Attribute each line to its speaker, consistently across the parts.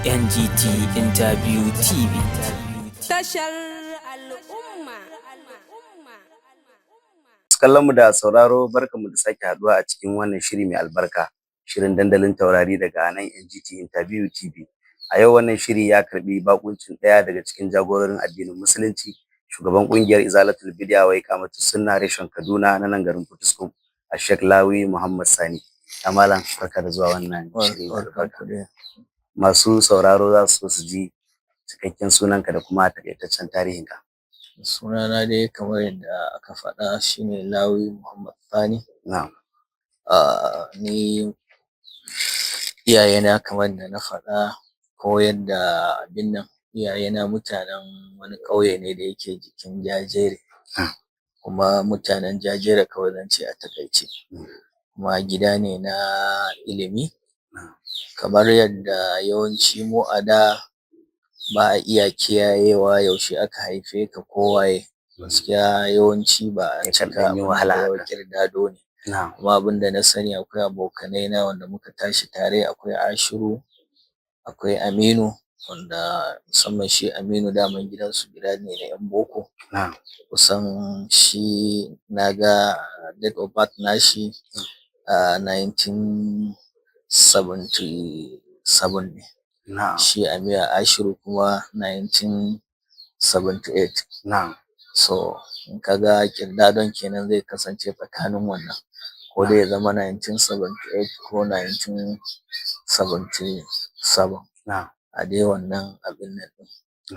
Speaker 1: NGT Interview TV.
Speaker 2: Tashar al'umma.
Speaker 3: Kallon mu da sauraro, barkanmu da sake haduwa a cikin wannan shiri mai albarka, shirin Dandalin Taurari daga nan NGT Interview TV. A yau wannan shiri ya karbi bakuncin ɗaya daga cikin jagororin addinin Musulunci, shugaban kungiyar Izalatul Bid'a wa Iqamatus Sunna reshen Kaduna na nan garin Potiskum, a Sheikh Lawi Muhammad Sani. Malam, barka da zuwa wannan shiri mai albarka. Masu sauraro za su so su ji cikakken sunanka da kuma takaitaccen tarihinka.
Speaker 4: Sunana dai, kamar yadda aka faɗa, shine Lawi Muhammad Sani. Ni iyayena, kamar yadda na faɗa ko yadda abin nan, iyayena mutanen wani ƙauye ne da yake jikin Jajere, kuma mutanen Jajere kawai zan ce a taƙaice, kuma gida ne na ilimi. Kamar yadda yawanci mu a da ba a iya kiyayewa yaushe aka haife ka ko waye, gaskiya yawanci ba a
Speaker 3: Yakan
Speaker 4: cika
Speaker 3: ɗan yi wahala haka.
Speaker 4: Kirdado ne. Kuma abin da na sani, akwai abokanai na wanda muka tashi tare, akwai Ashiru, akwai Aminu, wanda musamman shi Aminu daman gidansu gida ne na 'yan boko. Kusan shi na ga date of birth nashi a 1977 ne. Shi Aminu, Ashiru kuma 1978. So in ka ga kirdadon kenan, zai kasance tsakanin wannan, ko dai ya zama 1978 ko 1977. A dai wannan abin nan ɗin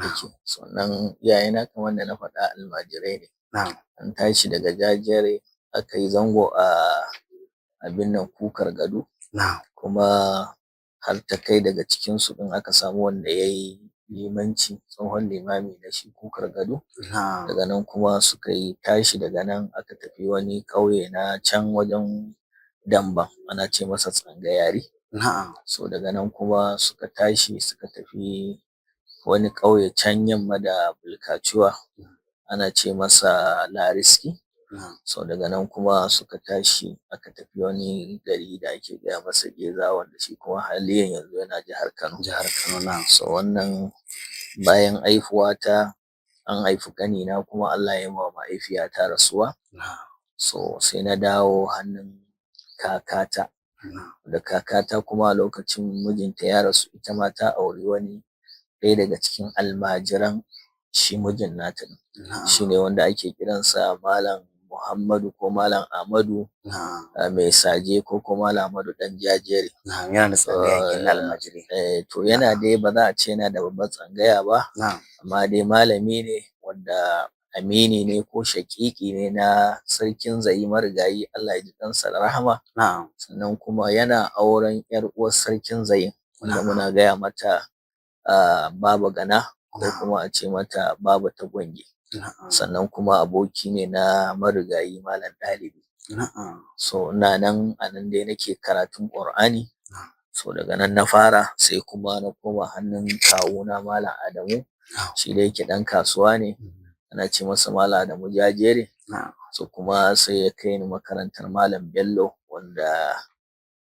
Speaker 4: yake. Sannan iyayena, kamar yadda na faɗa, almajirai ne. An tashi daga Jajere, aka yi zango a abin nan, Kukar Gado. Kuma har ta kai daga cikinsu ɗin aka samu wanda ya yi limanci, tsohon limami na shi Kukar Gado. Daga nan kuma suka yi tashi, daga nan aka tafi wani ƙauye na can wajen Damba, ana ce masa Tsangayari. So daga nan kuma suka tashi suka tafi wani ƙauye can yamma da Bulkacuwa, ana ce masa Lariski. So daga nan kuma suka tashi aka tafi wani gari da ake gaya masa Geza, wanda shi kuma haliyan yanzu yana jihar Kano.
Speaker 3: Jihar Kano, na'am.
Speaker 4: So wannan bayan haihuwata, an haifi ƙanina, kuma Allah ya yi wa mahaifiyata rasuwa. So sai na dawo hannun kakata. Da kakata kuma a lokacin mijinta ya rasu, ita ma ta auri wani ɗaya daga cikin almajiran shi mijin nata ɗin. Shi ne wanda ake kiransa Malam Muhammadu ko Malam Ahmadu Mai Saje ko kuma Malam Ahmadu Ɗan Jajere.
Speaker 3: Na'am, yana da tsangaya kenan na almajirai.
Speaker 4: Eh, to yana dai, ba za a ce yana da babbar tsangaya ba, amma dai malami ne wanda amini ne ko shaƙiƙi ne na Sarkin Zayi marigayi, Allah ya ji ƙansa da rahama. Sannan kuma yana auren 'yar uwar Sarkin Zayin, wanda muna gaya mata Baba Gana ko kuma a ce mata Baba ta Gwange. Sannan kuma aboki ne na marigayi Malam Ɗalibi. So ina nan, a nan dai nake karatun Ƙur'ani. So daga nan na fara, sai kuma na koma hannun kawuna Malam Adamu. Shi da yake ɗan kasuwa ne, ana ce masa Malam Adamu Jajere. So kuma sai ya kai ni makarantar Malam Bello, wanda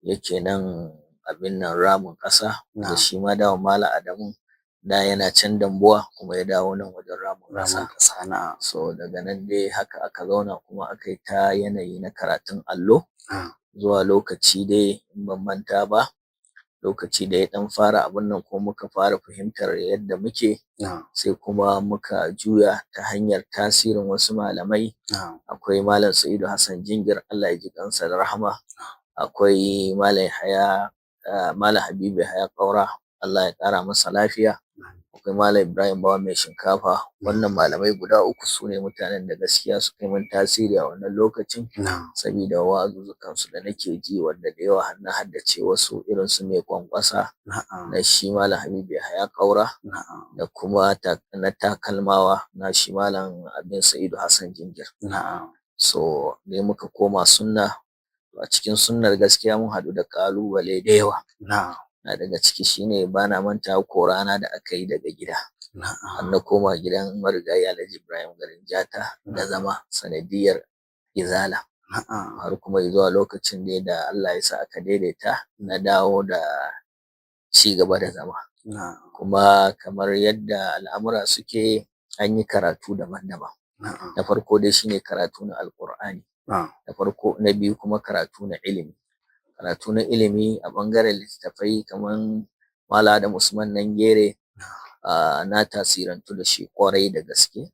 Speaker 4: yake nan abin nan, Ramin Ƙasa. Da shi ma daman Malam Adamu da yana can Dambuwa, kuma ya dawo nan wajen Ramin Ƙasa.
Speaker 3: Ramin Ƙasa, na'am.
Speaker 4: So daga nan dai haka aka zauna, kuma aka yi ta yanayi na karatun allo zuwa lokaci dai, in ban manta ba, lokaci da ya ɗan fara abun nan ko muka fara fahimtar yadda muke, sai kuma muka juya ta hanyar tasirin wasu malamai. Akwai Malam Sa'idu Hassan Jingir, Allah ya ji ƙansa da rahama. Akwai Malam Yahaya, Malam Habibu Yahaya Ƙaura, Allah ya ƙara masa lafiya. Akwai Malam Ibrahim Bawa Mai Shinkafa. Wannan malamai guda uku su ne mutanen da gaskiya suka yi min tasiri a wannan lokacin, sabida wa'azuzzukan su da nake ji, wanda da yawa har na haddace wasu, irin su Mai Kwankwasa na shi Malam Habibu Yahaya Ƙaura, da kuma na Takalmawa na shi Malam Abin Sa'idu Hassan Jingir. So dai muka koma sunna. A cikin sunnar gaskiya mun haɗu da ƙalubale da yawa. Na daga ciki shine, bana mantawa, korana da aka yi daga gida. Har na koma gidan marigayi Alhaji Ibrahim Garin Jata da zama sanadiyyar Izala. Har kuma zuwa lokacin dai da Allah ya sa aka daidaita, na dawo da ci gaba da zama. Kuma kamar yadda al'amura suke, an yi karatu daban-daban. Na farko dai shine karatu na Alƙur'ani. Na farko, na biyu kuma karatu na ilimi. Karatu na ilimi a ɓangaren littattafai kaman Malam Adam Usman Nangere, na tasirantu da shi ƙwarai da gaske.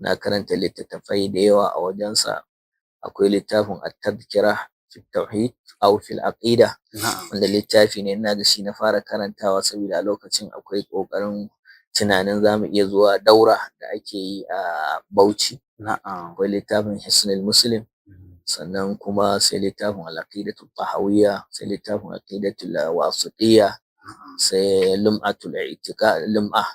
Speaker 4: Na karanta littattafai da yawa a wajensa. Akwai littafin At-Tadhkira fi Tauhid aw fil Aqida, wanda littafi ne ina ga shi na fara karantawa, saboda a lokacin akwai ƙoƙarin tunanin za mu iya zuwa daura da ake yi a Bauchi. Akwai littafin Hisnul Muslim, sannan kuma sai littafin Al-Aqidatul Tahawiyya, sai littafin Aqidatul Wasitiyya, sai Lum'atul I'tiqad, Lum'a,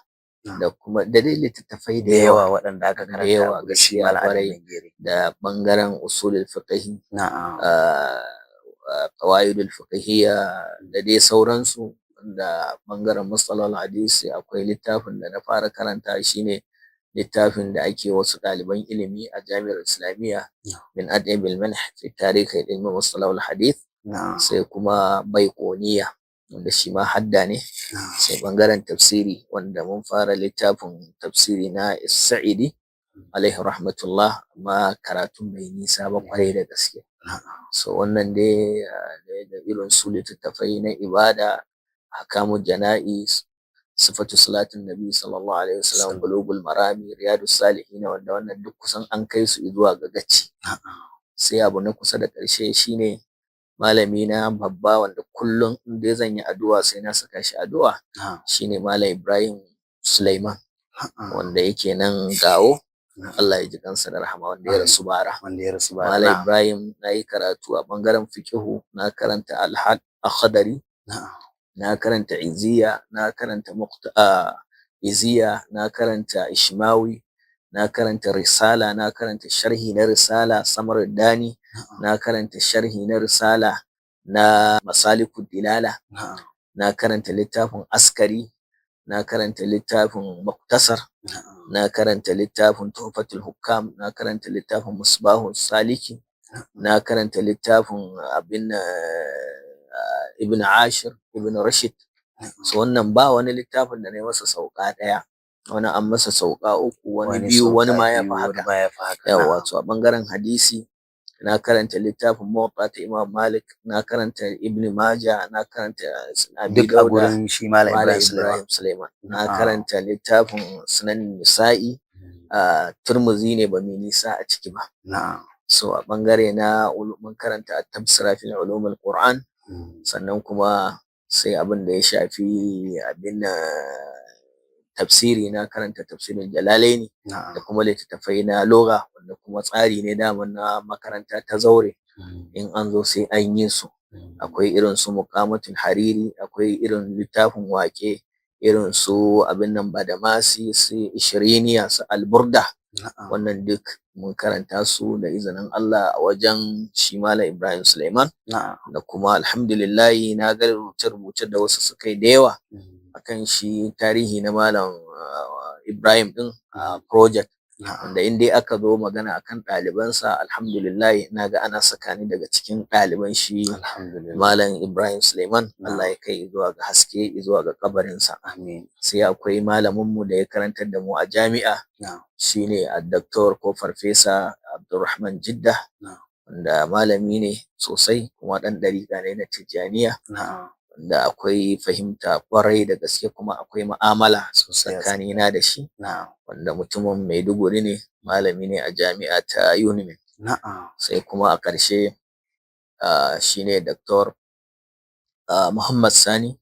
Speaker 4: da kuma da dai littattafai
Speaker 3: da yawa waɗanda aka
Speaker 4: da
Speaker 3: karanta
Speaker 4: yawa
Speaker 3: a gurin shi
Speaker 4: gaskiya
Speaker 3: Malam Adam
Speaker 4: ƙwarai.
Speaker 3: Nangere.
Speaker 4: Da ɓangaren usulul fiqh, qawaidul fiqhiyya da dai sauransu, da ɓangaren mustalahul hadisi. Akwai littafin da na fara karanta, shine littafin da ake wasu ɗaliban ilimi a jami'ar Islamiyya, min adyabil manh fi tarikh ilmi mustalahul hadith. Sai kuma Baiqoniya, wanda shi ma hadda ne. Sai ɓangaren tafsiri, wanda mun fara littafin tafsiri na Sa'idi alaihi rahmatullah, amma karatun bai nisa ba ƙwarai da gaske. So wannan dai da irin su littattafai na ibada, ahkamul jana'iz, sifatu salatin nabi sallallahu alaihi wasallam, Bulugul Marami, Riyadus Salihin, wanda wannan duk kusan an kai su zuwa ga gaci. Sai abu na kusa da ƙarshe shine malami na babba, wanda kullum in dai zan yi addu'a sai na saka shi addu'a, shine Malam Ibrahim Sulaiman, wanda yake nan Gawo. Allah ya ji kansa da rahama, wanda ya rasu bara.
Speaker 3: Wanda ya rasu bara.
Speaker 4: Malam Ibrahim, na yi karatu a ɓangaren fiqihu, na karanta Al-Akhdari, na karanta Iziya, na karanta Iziya, na karanta Ishmawi, na karanta Risala, na karanta sharhi na Risala Samar Dani, na karanta sharhi na Risala na Masalikud Dilala, na karanta littafin Askari, na karanta littafin Muktasar, na karanta littafin Tuhfatul Hukam, na karanta littafin Musbahu Saliki, na karanta littafin abin Ibn Ashir, Ibn Rashid. So wannan ba wani littafin da na yi masa sauka ɗaya, wani an masa sauka uku, wani biyu, wani ma ya fi haka. Yawwa. To a ɓangaren hadisi na karanta littafin Muwatta ta Imam Malik, na karanta Ibn Majah, na karanta
Speaker 3: Abi duk a gurin shi Malam
Speaker 4: Ibrahim Sulaiman. Na karanta littafin Sunan Nisa'i, Turmuzi ne ba mai nisa a ciki ba. So a ɓangare na mun karanta At-Tabsira fil Ulumul Qur'an, sannan kuma sai abin da ya shafi abin tafsiri, na karanta tafsirin Jalalaini da kuma littattafai na lugha, wanda kuma tsari ne dama na makaranta ta zaure, in an zo sai an yi su. Akwai irin su Muqamatul Hariri, akwai irin littafin waƙe, irin su abin nan Badamasi, su Ishiriniya, su Alburda. Wannan duk mun karanta su da izinin Allah a wajen shi Malam Ibrahim Suleiman. Da kuma alhamdulillahi na ga rubuce-rubuce da wasu suka yi da yawa akan shi tarihi na Malam Ibrahim din a project, wanda in dai aka zo magana akan ɗalibansa, alhamdulillah na ga ana saka ni daga cikin ɗaliban shi Malam Ibrahim Suleiman. Allah ya kai zuwa ga haske zuwa ga kabarinsa.
Speaker 3: Amin.
Speaker 4: Sai akwai malaminmu da ya karantar da mu a jami'a, shine a Doctor ko Farfesa Abdulrahman Jidda, wanda malami ne sosai kuma ɗan ɗariƙa ne na Tijjaniya, wanda akwai fahimta kwarai da gaske kuma akwai mu'amala tsakanina da shi, wanda mutumin Maiduguri ne, malami ne a jami'a ta UNIMIN. Sai kuma a ƙarshe shine Dr. Muhammad Sani,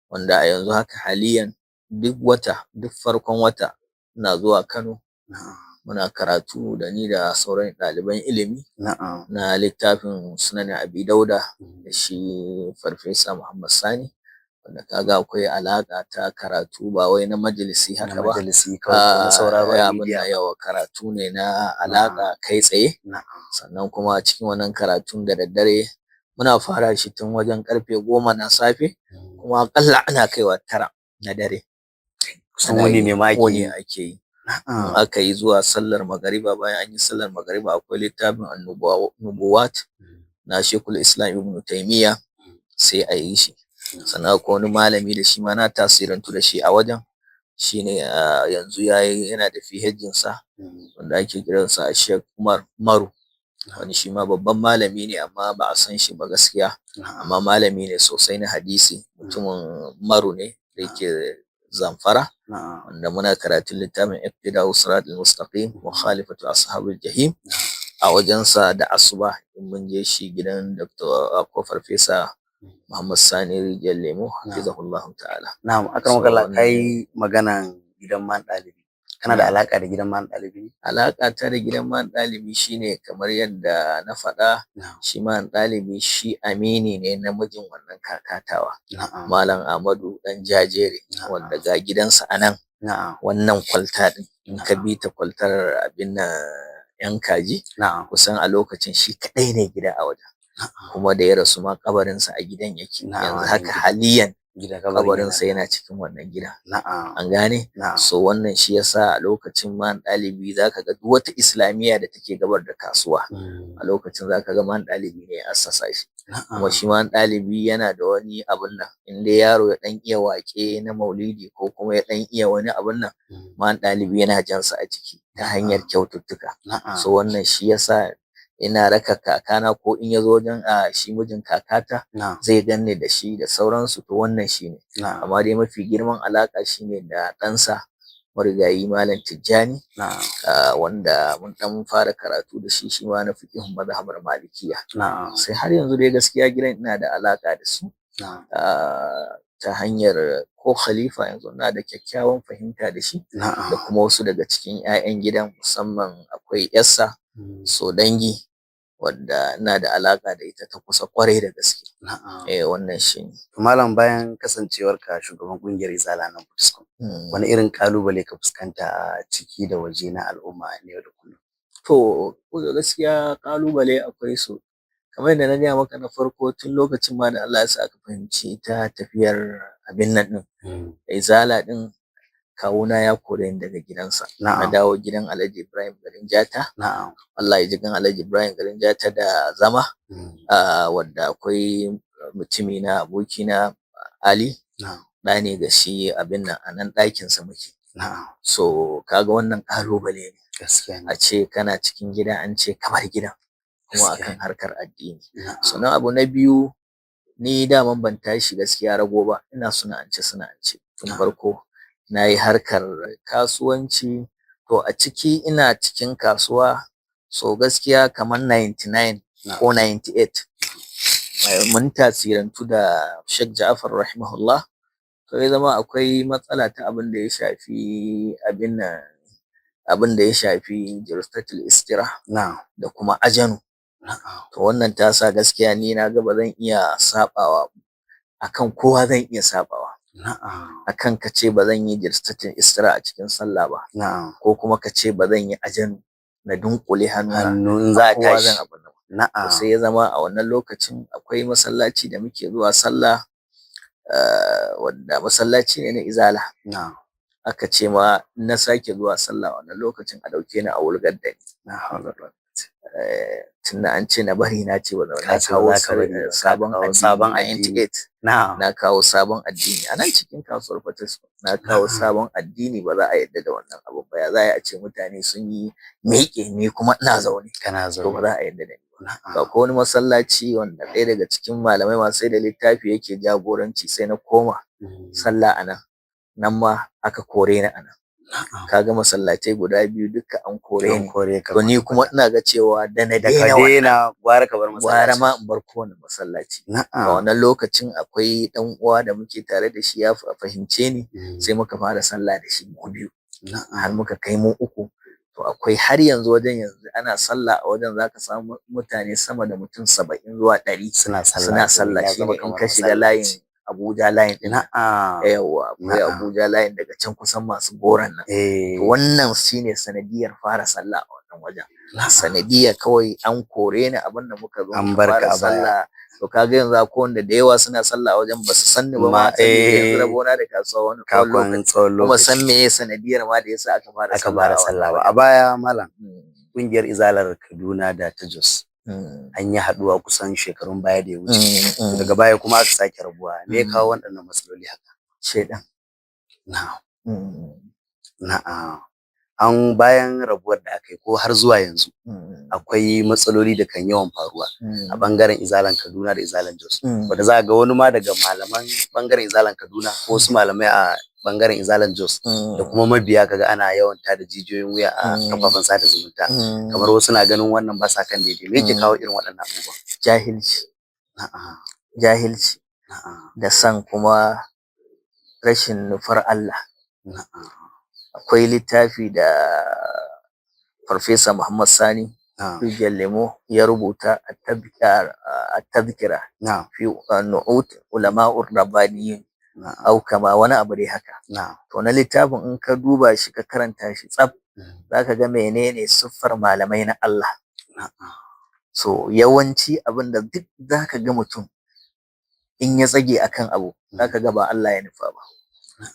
Speaker 4: wanda a yanzu haka haliyan duk wata, duk farkon wata ina zuwa Kano, muna karatu da ni da sauran ɗaliban ilimi na littafin Sunan Abi Dauda da shi Farfesa Muhammad Sani, wanda kaga akwai alaƙa ta karatu, ba wai na majalisi haka ba,
Speaker 3: majalisi kawai na sauraro a media.
Speaker 4: Yawa, karatu ne na alaƙa kai tsaye. Sannan kuma cikin wannan karatun da daddare muna fara shi tun wajen karfe 10 na safe, kuma aƙalla ana kaiwa 9 na dare.
Speaker 3: Kusan wuni ne ma ake
Speaker 4: yi. Ake yi. In aka yi zuwa sallar magariba, bayan an yi sallar magariba akwai littafin Annubuwat na Shekul Islam Ibn Taymiyyah, sai a yi shi. Sannan akwai wani malami da shi ma na tasirantu da shi a wajen, shine yanzu yayi yana da PhD sa, wanda ake kiransa Sheikh Umar Maru, wani shi ma babban malami ne amma ba a san shi ba gaskiya, amma malami ne sosai na hadisi, mutumin Maru ne da yake Zamfara, wanda muna karatun littafin Iqtida'us Siratal Mustaqim wa Khalifatu Ashabil Jahim a wajensa da asuba in mun je shi gidan Dr. ko Farfesa Muhammad Sani Rijiyar Lemo, hafizahullahu ta'ala.
Speaker 3: Na'am, akramakallah, kai maganan gidan man ɗalibi. Kana da alaƙa da gidan man ɗalibi?
Speaker 4: Alaƙa ta da gidan man ɗalibi shine kamar yadda na faɗa, shi man ɗalibi shi amini ne na mijin wannan kakatawa. Malam Ahmadu ɗan Jajere, wanda ga gidansa a nan. Wannan kwalta ɗin, in ka bi ta kwaltar abin nan 'yan kaji, kusan a lokacin shi kaɗai ne gida a wajen. Kuma da ya rasu ma kabarinsa a gidan yake. Yanzu haka haliyan kabarinsa yana cikin wannan gida. An gane? So wannan shi yasa a lokacin man ɗalibi zaka ga duk wata islamiyya da take gabar da kasuwa, a lokacin zaka ga man ɗalibi ne ya assasa shi. Kuma shi man ɗalibi yana da wani abun nan, in dai yaro ya ɗan iya waƙe na maulidi ko kuma ya ɗan iya wani abun nan, man ɗalibi yana jansa a jiki ta hanyar kyaututtuka. So wannan shi yasa ina raka kakana ko in ya zo wajen shi mijin kakata zai ganni da shi da sauransu. To wannan shi ne. Amma dai mafi girman alaƙa shi ne da ɗansa marigayi Malam Tijjani, wanda mun ɗan fara karatu da shi, shi ma na fiƙihun mazhabar Malikiya. Sai har yanzu dai gaskiya gidan ina da alaƙa da su ta hanyar ko khalifa, yanzu ina da kyakkyawan fahimta da shi, da kuma wasu daga cikin 'ya'yan gidan, musamman akwai 'yarsa so dangi wadda ina da alaƙa da ita ta kusa ƙwarai da gaske. Wannan shi ne.
Speaker 3: Malam, bayan kasancewarka shugaban ƙungiyar Izala na Potiskum, wani irin ƙalubale ka fuskanta a ciki da waje na al'umma na yau da kullum?
Speaker 4: To, gaskiya ƙalubale akwai su. Kamar yadda na gaya maka na farko, tun lokacin ma da Allah ya sa aka fahimci ta tafiyar abin nan ɗin, Izala ɗin, kawuna ya kore ni daga gidansa. Na dawo gidan Alhaji Ibrahim garin Jata. Allah ya ji kan Alhaji Ibrahim garin Jata da zama. Wadda akwai mutumina, abokina Ali, ɗa ne ga shi abin nan, a nan ɗakinsa muke. So kaga wannan ƙalubale ne. A ce kana cikin gida an ce ka bar gidan, kuma akan harkar addini. Sannan abu na biyu, ni daman ban tashi gaskiya rago ba, ina sana'ance tun farko. Na yi harkar kasuwanci, to a ciki ina cikin kasuwa, so gaskiya kamar 99 ko 98 mun tasirantu da Sheikh Ja'far rahimahullah. To ya zama akwai matsala ta abin da ya shafi abin nan, abin da ya shafi jalsatul istira da kuma ajanu. To wannan ta sa gaskiya ni na ga ba zan iya saɓawa akan kowa, zan iya saɓawa akan ka ce ba zan yi jalsatul istira a cikin sallah ba, ko kuma ka ce ba zan yi ajanu na dunƙule
Speaker 3: hannu in za a tashi.
Speaker 4: Sai ya zama a wannan lokacin akwai masallaci da muke zuwa sallah, wanda masallaci ne na Izala. Aka ce ma na sake zuwa sallah wannan lokacin a ɗauke ni a wurgar da ni. Tunda an ce na bari, na ce ba na kawo sabon addini 98, na kawo sabon addini a nan cikin kasuwar Potiskum, na kawo sabon addini, ba za a yarda da wannan abu ba. Ya za a ce mutane sun yi miƙe, ni kuma ina zaune? To ba za a yarda da ni ba. Akwai wani masallaci wanda ɗaya daga cikin malamai masu sai da littafi yake jagoranci, sai na koma sallah a nan. Nan ma aka kore ni a nan. Kaga masallatai guda biyu duka an kore ni. To ni kuma ina ga cewa da na daina
Speaker 3: wannan, gwara ka bar masallaci,
Speaker 4: gwara ma in bar kowane masallaci. A wannan lokacin akwai dan uwa da muke tare da shi, ya fahimce ni, sai muka fara sallah da shi mu biyu, har muka kai mu uku. To akwai har yanzu wajen, yanzu ana sallah a wajen, zaka samu mutane sama da mutum 70 zuwa 100
Speaker 3: suna sallah.
Speaker 4: Suna sallah. Shine in ka shiga layin Abuja line din. Yawwa, akwai Abuja line daga can kusan masu goron nan. To wannan shine sanadiyar fara sallah a wannan wajen. Sanadiyar kawai an kore ni, abin da muka zo
Speaker 3: an barka
Speaker 4: fara sallah. To kaga yanzu akwai wanda da yawa suna sallah a wajen basu san ni ba ma, saboda yanzu rabona da kasuwa wani
Speaker 3: tsawon lokaci.
Speaker 4: Kuma san meye sanadiyar ma da yasa aka fara
Speaker 3: sallah ba. A baya malam, kungiyar Izalar Kaduna da ta Jos An yi haɗuwa kusan shekarun baya da ya wuce. To daga baya kuma aka sake rabuwa. Me ya kawo waɗannan matsaloli haka?
Speaker 4: Shaiɗan.
Speaker 3: Na'am. Na'am. An bayan rabuwar da aka yi ko har zuwa yanzu akwai matsaloli da kan yawan faruwa a ɓangaren Izalan Kaduna da Izalan Jos. Wanda za a ga wani ma daga malaman ɓangaren Izalan Kaduna ko wasu malamai a ɓangaren Izalan Jos da kuma mabiya, kaga ana yawan tada jijiyoyin wuya a kafafen sada zumunta. Kamar wasu na ganin wannan ba sa kan daidai. Me yake kawo irin waɗannan abubuwan?
Speaker 4: Jahilci.
Speaker 3: Na'am.
Speaker 4: Jahilci.
Speaker 3: Na'am.
Speaker 4: Da san kuma rashin nufar Allah.
Speaker 3: Na'am.
Speaker 4: Akwai littafi da Farfesa Muhammad Sani
Speaker 3: Na'am.
Speaker 4: Rijiyar Lemo ya rubuta, At-Tadhkira
Speaker 3: Na'am.
Speaker 4: fi Nu'ut Ulama'ur Rabbaniyin
Speaker 3: Na'am.
Speaker 4: au kama wani abu dai haka.
Speaker 3: Na'am.
Speaker 4: To na littafin, in ka duba shi ka karanta shi tsaf, zaka ga menene siffar malamai na Allah.
Speaker 3: Na'am.
Speaker 4: So yawanci abin da duk zaka ga mutum in ya tsage akan abu, zaka ga ba Allah ya nufa ba.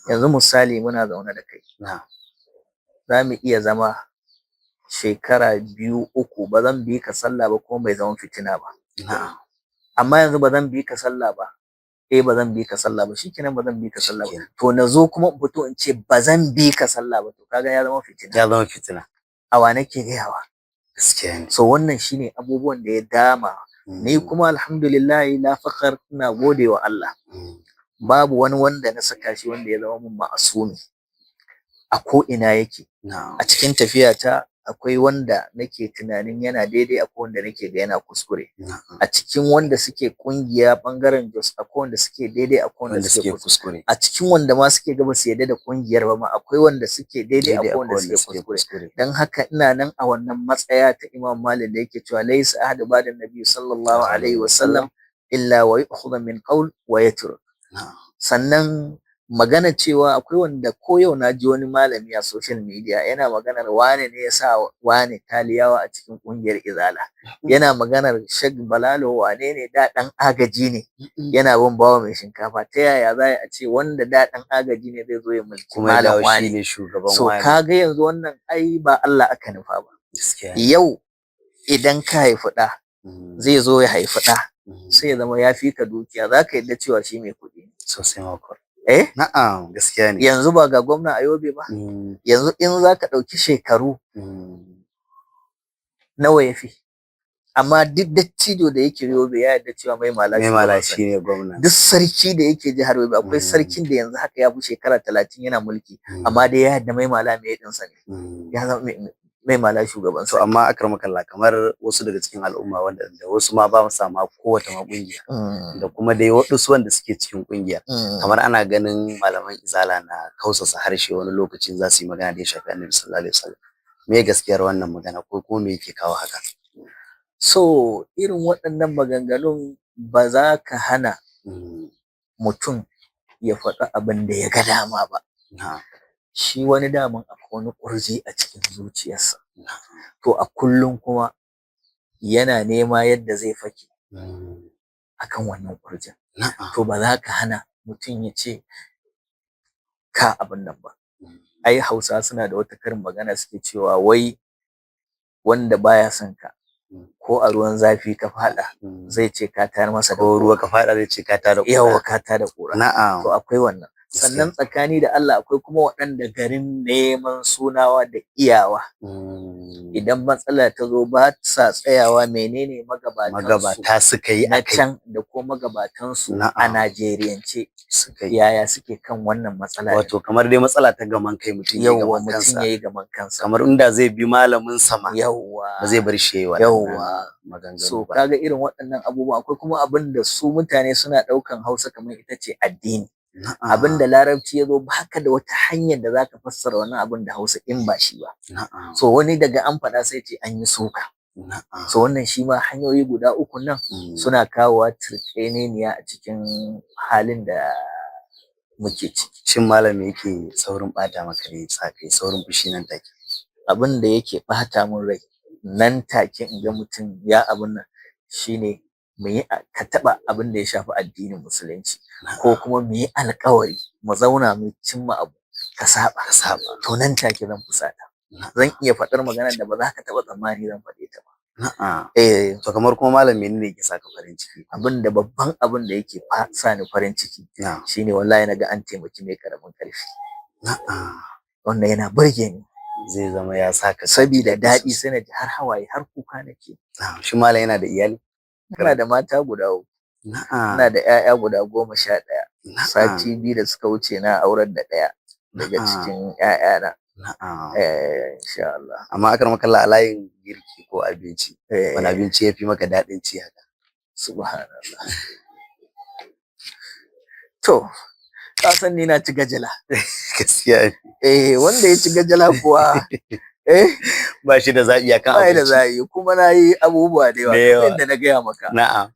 Speaker 4: Yanzu misali, muna zaune da kai.
Speaker 3: Na'am.
Speaker 4: Za mu iya zama shekara 2, 3, ba zan bi ka sallah ba, kuma bai zama fitina ba.
Speaker 3: Na'am.
Speaker 4: Amma yanzu ba zan bi ka sallah ba. Eh, ba zan bi ka sallah ba, shikenan, ba zan bi ka sallah ba.
Speaker 3: Shikenan.
Speaker 4: To na zo kuma in fito in ce ba zan bi ka sallah ba, to kaga ya zama fitina.
Speaker 3: Ya zama fitina.
Speaker 4: A wa nake gayawa?
Speaker 3: Gaskiya ne.
Speaker 4: So wannan shine abubuwan da ya dama. Ni kuma alhamdulillah, la fakhar, ina gode wa Allah. Babu wani wanda na saka shi wanda ya zama mun ma'asumi. A ko ina yake.
Speaker 3: Na'am.
Speaker 4: A cikin tafiyata akwai wanda nake tunanin yana daidai, akwai wanda nake ga yana kuskure.
Speaker 3: Na'am.
Speaker 4: A cikin wanda suke kungiya bangaren Jos, akwai wanda suke daidai, akwai wanda
Speaker 3: Wanda
Speaker 4: suke
Speaker 3: suke
Speaker 4: kuskure.
Speaker 3: kuskure.
Speaker 4: A cikin wanda ma suke ga basu yarda da kungiyar ba ma, akwai wanda suke daidai,
Speaker 3: Daidai,
Speaker 4: akwai wanda suke kuskure.
Speaker 3: kuskure.
Speaker 4: Dan haka ina nan a wannan matsaya ta Imam Malik da yake cewa laysa ahadu ba'da nabi sallallahu alaihi wasallam illa wa yu'khadhu min qawl wa yatruk.
Speaker 3: Na'am.
Speaker 4: Sannan magana cewa akwai wanda, ko yau na ji wani malami a social media yana maganar wane ne ya sa wane taliyawa a cikin kungiyar Izala. Yana maganar Sheikh Balalo, wane ne da ɗan agaji ne yana bin Bawa Mai Shinkafa. Ta yaya za a ce wanda da ɗan agaji ne zai zo ya mulki
Speaker 3: Kuma ya
Speaker 4: malam
Speaker 3: dawo shi
Speaker 4: wane?
Speaker 3: ne shugaban
Speaker 4: So
Speaker 3: wane.
Speaker 4: kaga yanzu wannan ai ba Allah aka nufa ba.
Speaker 3: Gaskiya ne.
Speaker 4: Yau idan ka haifi ɗa, zai zo ya haifi ɗa, sai ya zama ya fi ka dukiya, za ka yarda cewa shi mai kuɗi ne?
Speaker 3: Sosai ma kuwa.
Speaker 4: Eh?
Speaker 3: Na'am, gaskiya ne.
Speaker 4: Yanzu ba ga gwamna a Yobe ba? Yanzu in za ka ɗauki shekaru nawa ya fi? Amma duk dattijo da yake Yobe ya yarda cewa Mai Mala
Speaker 3: Mai Mala
Speaker 4: shugabansa
Speaker 3: shi
Speaker 4: ne.
Speaker 3: ne gwamna.
Speaker 4: Duk sarki da yake jihar Yobe, akwai sarkin da yanzu haka ya fi shekara 30 yana mulki, amma dai ya yarda Mai Mala mai ɗinsa ne. Ya zama Mai Mala shugabansa.
Speaker 3: To amma akramakallah, kamar wasu daga cikin al'umma wanda da wasu ma ba sa ma kowace ma kungiya da kuma dai waɗansu wanda suke cikin kungiya, kamar ana ganin malaman Izala na kausasa harshe wani lokacin za su yi magana da ya shafi Annabi sallallahu alaihi wasallam. Me gaskiyar wannan magana, ko kuma me yake kawo haka?
Speaker 4: So irin waɗannan maganganun, ba za ka hana mutum ya faɗi abin da ya ga dama ba.
Speaker 3: Na'am.
Speaker 4: Shi wani daman akwai wani ƙurji a cikin zuciyarsa. To a kullum kuma yana nema yadda zai fake akan wannan ƙurjin.
Speaker 3: Na'am.
Speaker 4: To ba za ka hana mutum ya ce ka abin nan ba. Ai Hausawa suna da wata karin magana, suke cewa wai wanda baya son ka, ko a ruwan zafi ka faɗa, zai ce ka tayar masa da
Speaker 3: Ko ruwa ka faɗa, zai ce ka tada ƙura.
Speaker 4: Yawwa, ka tada ƙura.
Speaker 3: Na'am.
Speaker 4: To akwai wannan. Sannan tsakani da Allah, akwai kuma waɗanda garin neman sunawa da iyawa, idan matsala ta zo ba sa tsayawa menene magabatansu
Speaker 3: Magabata suka yi
Speaker 4: na
Speaker 3: akai
Speaker 4: can da ko magabatansu a
Speaker 3: Na'am.
Speaker 4: Najeriyance
Speaker 3: Suka yi.
Speaker 4: yaya suke kan wannan matsala ɗin.
Speaker 3: Wato kamar dai matsala ta gaman kai, mutum ya yi
Speaker 4: Yawwa,
Speaker 3: gaman
Speaker 4: mutum
Speaker 3: kansa.
Speaker 4: ya yi gaman kansa.
Speaker 3: Kamar inda zai bi malamin sama
Speaker 4: Yawwa.
Speaker 3: ba zai bar shi yayi waɗannan
Speaker 4: Yawwa.
Speaker 3: maganganu
Speaker 4: So
Speaker 3: ba.
Speaker 4: kaga irin waɗannan abubuwa. Akwai kuma abin da su mutane suna ɗaukan Hausa kamar ita ce addini.
Speaker 3: Na'am.
Speaker 4: Abin da Larabci ya zo, baka da wata hanyar da zaka fassara wannan abin da Hausa in ba shi ba.
Speaker 3: Na'am.
Speaker 4: So wani daga an faɗa sai ce an yi suka.
Speaker 3: Na'am.
Speaker 4: So wannan shi ma hanyoyi guda uku nan suna kawowa turƙeneniya a cikin halin da muke ciki.
Speaker 3: Shin malam, me yake saurin ɓata maka rai, sa kai saurin fushi nan take?
Speaker 4: Abin da yake ɓata min rai nan take in ga mutum ya abun nan shine mu yi, ka taɓa abin da ya shafi addinin Musulunci, ko kuma mu yi alƙawari mu zauna mu cimma abu, ka saɓa.
Speaker 3: Ka saɓa.
Speaker 4: To nan take zan fusata. Zan iya faɗar maganar da ba za ka taɓa tsammani zan faɗe ta ba.
Speaker 3: Na'am.
Speaker 4: Eh.
Speaker 3: To kamar kuma malam, menene yake saka farin ciki?
Speaker 4: Abin da babban abin da yake sa ni farin ciki shine wallahi naga an taimaki mai karamin karfi. Wannan yana burge ni.
Speaker 3: Zai zama ya saka
Speaker 4: sabida daɗi, sai na ji har hawaye, har kuka nake.
Speaker 3: Shi malam yana da iyali?
Speaker 4: Ina da mata guda 3. Ina da 'ya'ya guda 11. Sati 2 da suka wuce na aurar da ɗaya daga cikin 'ya'yana. Insha Allah.
Speaker 3: Amma akramakallah, a layin girki ko abinci, wani abinci ya fi maka daɗin ci haka?
Speaker 4: Subhanallah. To, ka san ni na ci gajala.
Speaker 3: Gaskiya.
Speaker 4: Eh, wanda ya ci gajala kuwa
Speaker 3: ba shi da zaɓi akan
Speaker 4: ba da
Speaker 3: abinci.
Speaker 4: zaɓi, kuma na yi abubuwa da yawa
Speaker 3: Da yawa.
Speaker 4: kamar yadda na gaya maka.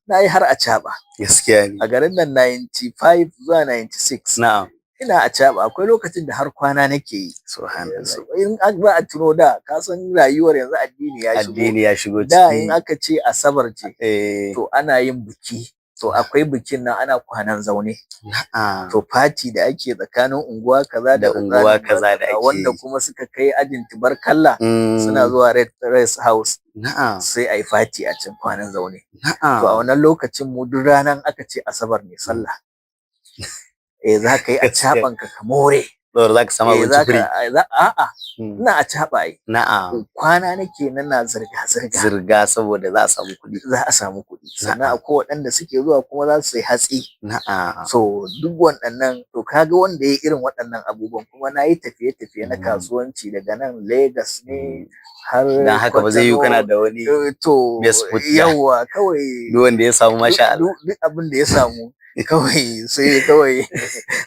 Speaker 4: Na yi har acaɓa.
Speaker 3: Gaskiya ne.
Speaker 4: A garin nan 95 zuwa 96. Ina acaɓa, akwai lokacin da har kwana nake yi.
Speaker 3: Subhanallah.
Speaker 4: In ba a tuno da, ka san rayuwar yanzu, addini ya shigo.
Speaker 3: Addini ya shigo
Speaker 4: Da
Speaker 3: ciki.
Speaker 4: in aka ce Asabar ce, to ana yin biki. To akwai bikin nan ana kwanan zaune. To fati da ake tsakanin unguwa kaza
Speaker 3: Da
Speaker 4: da
Speaker 3: unguwa kaza da ake
Speaker 4: wanda
Speaker 3: yi.
Speaker 4: kuma suka kai ajin tubarkalla suna zuwa Red Rest House, sai a yi fati a can kwanan zaune. To a wannan lokacin mu duk ranar aka ce Asabar ne sallah. Eh, za ka yi acaɓan ka ka more.
Speaker 3: Saboda za ka samu
Speaker 4: Eh,
Speaker 3: abinci
Speaker 4: za
Speaker 3: free.
Speaker 4: ka a'a, ina acaɓa ai. Kwana nake nan na zirga zirga.
Speaker 3: Zirga saboda za a samu kuɗi.
Speaker 4: Za a samu kuɗi. Sannan akwai waɗanda suke zuwa kuma za su sayi hatsi. So duk waɗannan, to kaga wanda ya yi irin waɗannan abubuwan, kuma na yi tafiye-tafiye na kasuwanci daga nan Lagos ne har
Speaker 3: Dan haka ba zai yiwu kana da wani
Speaker 4: to
Speaker 3: best food ba.
Speaker 4: Yawwa, kawai
Speaker 3: Duk wanda ya samu, masha Allah.
Speaker 4: duk abin da ya samu kawai sai kawai.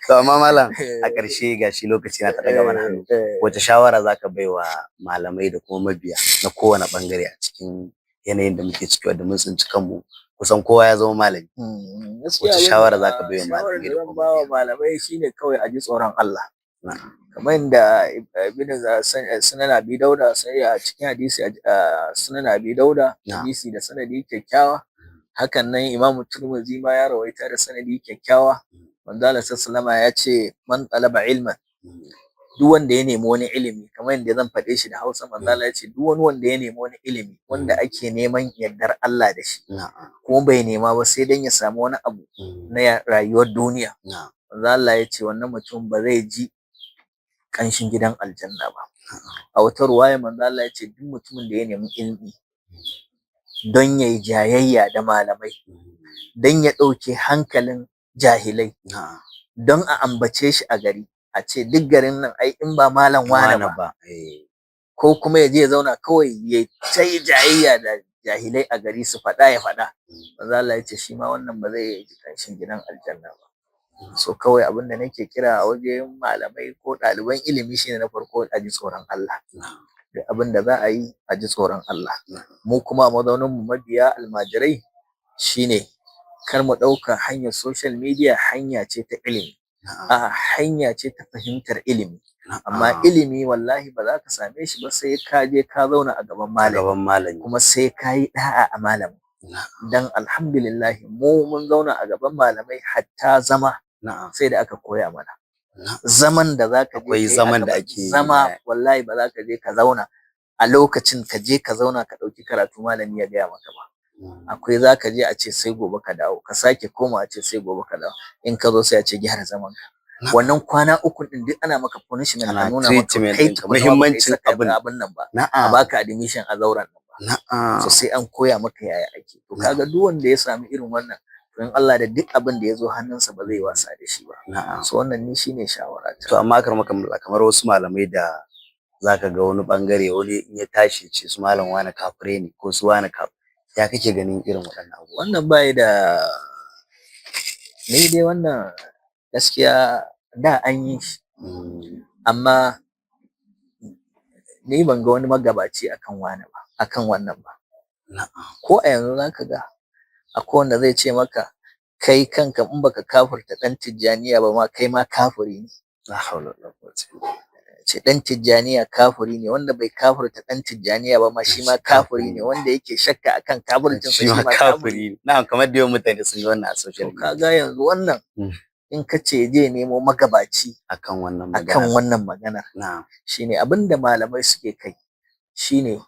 Speaker 3: To amma malam, a ƙarshe, gashi lokaci na ta ɗaga mana hannu. Wace shawara za ka bai wa malamai da kuma mabiya na kowane ɓangare a cikin yanayin da muke ciki, wanda mun tsinci kanmu kusan kowa ya zama malami?
Speaker 4: Gaskiya
Speaker 3: Wace shawara za ka bai wa
Speaker 4: shawarar
Speaker 3: malamai
Speaker 4: da
Speaker 3: da
Speaker 4: zan
Speaker 3: kuma
Speaker 4: ba wa
Speaker 3: mabiya?
Speaker 4: malamai shine kawai a ji tsoron Allah. Kamar yadda Ibn Sunan Abi Dauda, sai a cikin hadisi Sunan Abi Dauda, hadisi da sanadi kyakkyawa. Hakan nan Imam Tirmidhi ma ya rawaita da sanadi kyakkyawa. Manzo Allah sallallahu alaihi ya ce man talaba ilman, duk wanda ya nemi wani ilimi, kamar yadda zan faɗe shi da Hausa, manzo Allah ya ce duk wani wanda ya nemi wani ilimi wanda ake neman yardar Allah da shi, kuma bai nema ba sai dan ya samu wani abu na rayuwar duniya, manzo Allah ya ce wannan mutum ba zai ji ƙanshin gidan aljanna ba. A wata ruwaya manzo Allah ya ce duk mutumin da ya nemi ilimi don yayi jayayya da malamai, don ya ɗauke hankalin jahilai, don a ambace shi a gari, a ce duk garin nan ai in ba malam wane ba, ko kuma ya je ya zauna kawai ya ta yi jayayya da jahilai a gari, su faɗa ya faɗa, manzo Allah ya ce shi ma wannan ba zai ji ƙanshin gidan aljanna ba. So kawai abin da nake kira a wajen malamai ko ɗaliban ilimi shine na farko, a ji tsoron Allah. Duk abin da za a yi, a ji tsoron Allah. Mu kuma a mazaunin mu mabiya almajirai shine kar mu ɗauka hanyar social media hanya ce ta ilimi. A'a, hanya ce ta fahimtar ilimi, amma ilimi wallahi ba za ka same shi ba sai ka je ka zauna a gaban malami,
Speaker 3: gaban malami,
Speaker 4: kuma sai ka yi ɗa'a a malamin. Dan alhamdulillah mu mun zauna a gaban malamai, hatta zama sai da aka koya mana zaman da za ka je
Speaker 3: Akwai
Speaker 4: ka yi a
Speaker 3: zaman da
Speaker 4: gaban
Speaker 3: ake yi
Speaker 4: zama. Wallahi ba za ka je ka zauna a lokacin, ka je ka zauna ka ɗauki karatu, malami ya gaya maka ba. Akwai za ka je a ce sai gobe ka dawo, ka sake koma a ce sai gobe ka dawo, in ka zo sai a ce gyara zaman ka. Wannan kwana 3 din duk ana maka punishment,
Speaker 3: Ana
Speaker 4: a nuna maka
Speaker 3: treatment
Speaker 4: kai
Speaker 3: ɗinka,
Speaker 4: tukuna ma baka
Speaker 3: muhimmancin
Speaker 4: isa ka
Speaker 3: abin.
Speaker 4: abin nan ba, a baka admission a zauren nan ba. So sai an koya maka yaya ake. To kaga duk wanda ya sami irin wannan, to in Allah da duk abin da ya zo hannunsa ba zai wasa da shi ba. So wannan ni shine shawara ta.
Speaker 3: To amma kamar wasu malamai da zaka ga wani bangare, wani in ya tashi ce su malam wane kafirai ne ko su wane kaf, ya kake ganin irin waɗannan abubuwa?
Speaker 4: Wannan bai da, ni dai wannan gaskiya da an yi shi, amma ni ban ga wani magabaci akan wane ba, akan wannan ba. Ko a yanzu zaka ga akwai wanda zai ce maka kai kanka in baka kafirta ɗan Tijjaniya ba ma, kai ma kafiri ne.
Speaker 3: La hawla wala quwwata illa billah.
Speaker 4: Ce ɗan Tijjaniya kafiri ne, wanda bai kafirta ɗan Tijjaniya ba ma shi ma kafiri ne, wanda yake shakka akan kafircinsa
Speaker 3: shi ma kafiri ne. Na'am, kamar da yawan mutane sun yi wannan a social
Speaker 4: To
Speaker 3: media.
Speaker 4: kaga yanzu wannan, in ka ce zai nemo magabaci
Speaker 3: akan wannan
Speaker 4: akan
Speaker 3: magana,
Speaker 4: wannan magana, shine abinda malamai suke kai shine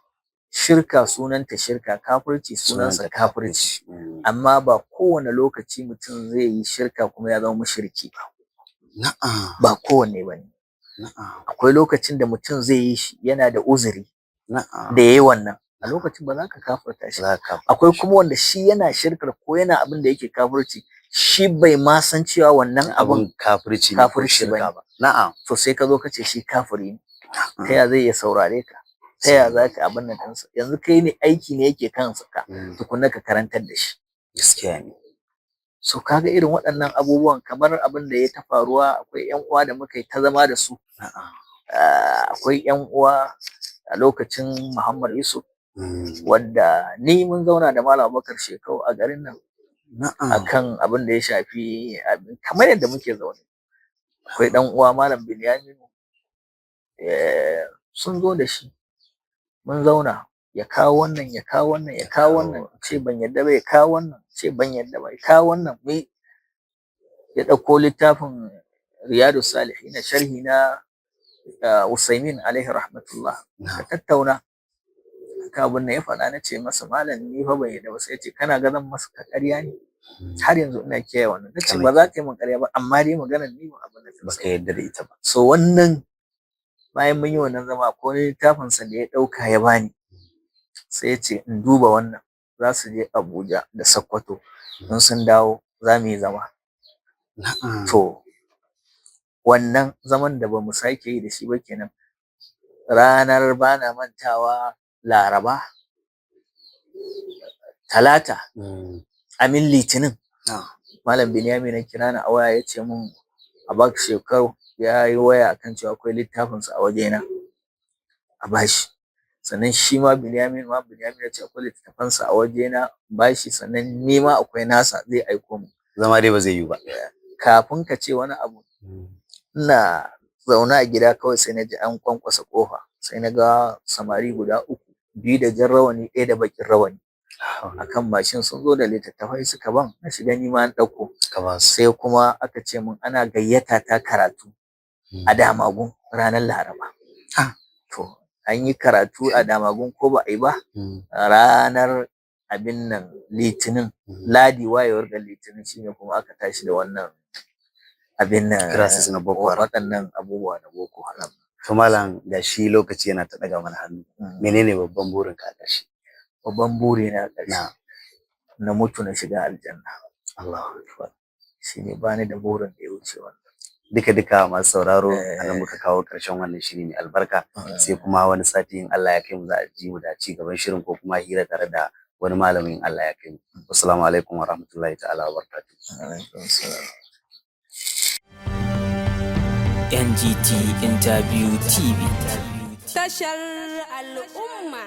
Speaker 4: Shirka sunanta shirka, kafirci sunansa
Speaker 3: Sunanta
Speaker 4: kafirci.
Speaker 3: Mm.
Speaker 4: Amma ba kowane lokaci mutum zai yi shirka kuma ya zama mushriki ba.
Speaker 3: Na'am.
Speaker 4: Ba kowanne ba ne.
Speaker 3: Na'am.
Speaker 4: Akwai lokacin da mutum zai yi shi yana da uzuri
Speaker 3: Na'am.
Speaker 4: da yayi wannan. A lokacin ba za ka kafirta shi.
Speaker 3: Za ka
Speaker 4: Akwai kuma wanda shi yana shirkar ko yana abin da yake kafirci, shi bai ma san cewa wannan abun
Speaker 3: abun kafirci ne ko
Speaker 4: kafirci
Speaker 3: shirka
Speaker 4: bane.
Speaker 3: ba. Na'am.
Speaker 4: To sai ka zo ka ce shi kafiri ne. Ta ya zai iya saurare ka? Ta ya za ka abin nan ɗinsa? Yanzu kai ne aiki ne yake kansa ka tukunna ka karantar da shi.
Speaker 3: Gaskiya ne.
Speaker 4: So kaga irin waɗannan abubuwan, kamar abin da ya ta faruwa, akwai ƴan uwa da muka yi ta zama da su.
Speaker 3: Na'am.
Speaker 4: Akwai ƴan uwa a lokacin Muhammad Yusuf, wadda ni mun zauna da Malam Abubakar Shekau a garin nan
Speaker 3: Na'am.
Speaker 4: akan abin da ya shafi kamar yadda muke zaune. Akwai ɗan uwa Malam Binyaminu, sun zo da shi, mun zauna, ya kawo wannan, ya kawo wannan, ya kawo wannan, ce ban yadda ba, ya kawo wannan, ce ban yadda ba, ya kawo wannan, mai ya ɗauko littafin Riyadu Salihin, sharhi na Usaimin alaihi rahmatullah, ka tattauna ka abin da ya faɗa. Na ce masa, malam, ni fa ban yadda ba. Sai ya ce, kana ga zan masa ƙarya ne? Har yanzu ina kiyaye wannan. Na ce ba za ka yi min ƙarya ba, amma dai maganar ni ba abin da ta
Speaker 3: Baka yadda da ita ba.
Speaker 4: So wannan, bayan mun yi wannan zama, ko wani littafin sa da ya ɗauka ya bani, sai ya ce in duba wannan, za su je Abuja da Sokoto, in sun dawo za mu yi zama. To wannan zaman da bamu sake yi da shi ba kenan. Ranar, bana mantawa, Laraba, Talata, amin, Litinin, Malam Binyamin ya kira ni a waya, ya ce mun Abak Shekau ya yi waya akan cewa akwai littafinsa a wajena, a bashi. Sannan shi ma Binyamin ma, Binyamin ya ce akwai littattafansa a wajena, bashi. Sannan ni ma akwai nasa, zai aiko mu.
Speaker 3: Zama dai ba zai yiwu ba.
Speaker 4: Kafin ka ce wani abu, ina zaune a gida kawai sai na ji an kwankwasa kofa. Sai na ga samari guda uku, biyu da jan rawani, ɗaya da baƙin rawani, akan mashin, sun zo da littattafai suka ban. Na shiga, ni ma na ɗauko.
Speaker 3: Ka ba su.
Speaker 4: Sai kuma aka ce mun ana gayyata ta karatu a Damagun ranar Laraba. To an yi karatu a Damagun ko ba a yi ba, ranar abin nan Litinin, Ladi, wayewar da Litinin shine kuma aka tashi da wannan abin nan
Speaker 3: Crisis na Boko Haram.
Speaker 4: waɗannan abubuwa na Boko Haram.
Speaker 3: To malam, gashi lokaci yana ta ɗaga mana hannu. Menene babban burinka a ƙarshe?
Speaker 4: Babban buri na ƙarshe,
Speaker 3: Na
Speaker 4: na mutu na shiga aljanna.
Speaker 3: Allahu akbar.
Speaker 4: Shine, bani da burin da ya wuce wannan.
Speaker 3: Duka duka masu sauraro,
Speaker 4: Eh.
Speaker 3: anan muka kawo ƙarshen wannan shiri mai albarka. Sai kuma wani sati in Allah ya kai mu, za a ji mu da ci gaban shirin ko kuma hira tare da wani malamin in Allah ya kai mu. Assalamu alaikum wa rahmatullahi ta'ala wa barakatuh.
Speaker 4: Alaikum salam.
Speaker 1: NGT Interview TV.
Speaker 2: Tashar al'umma.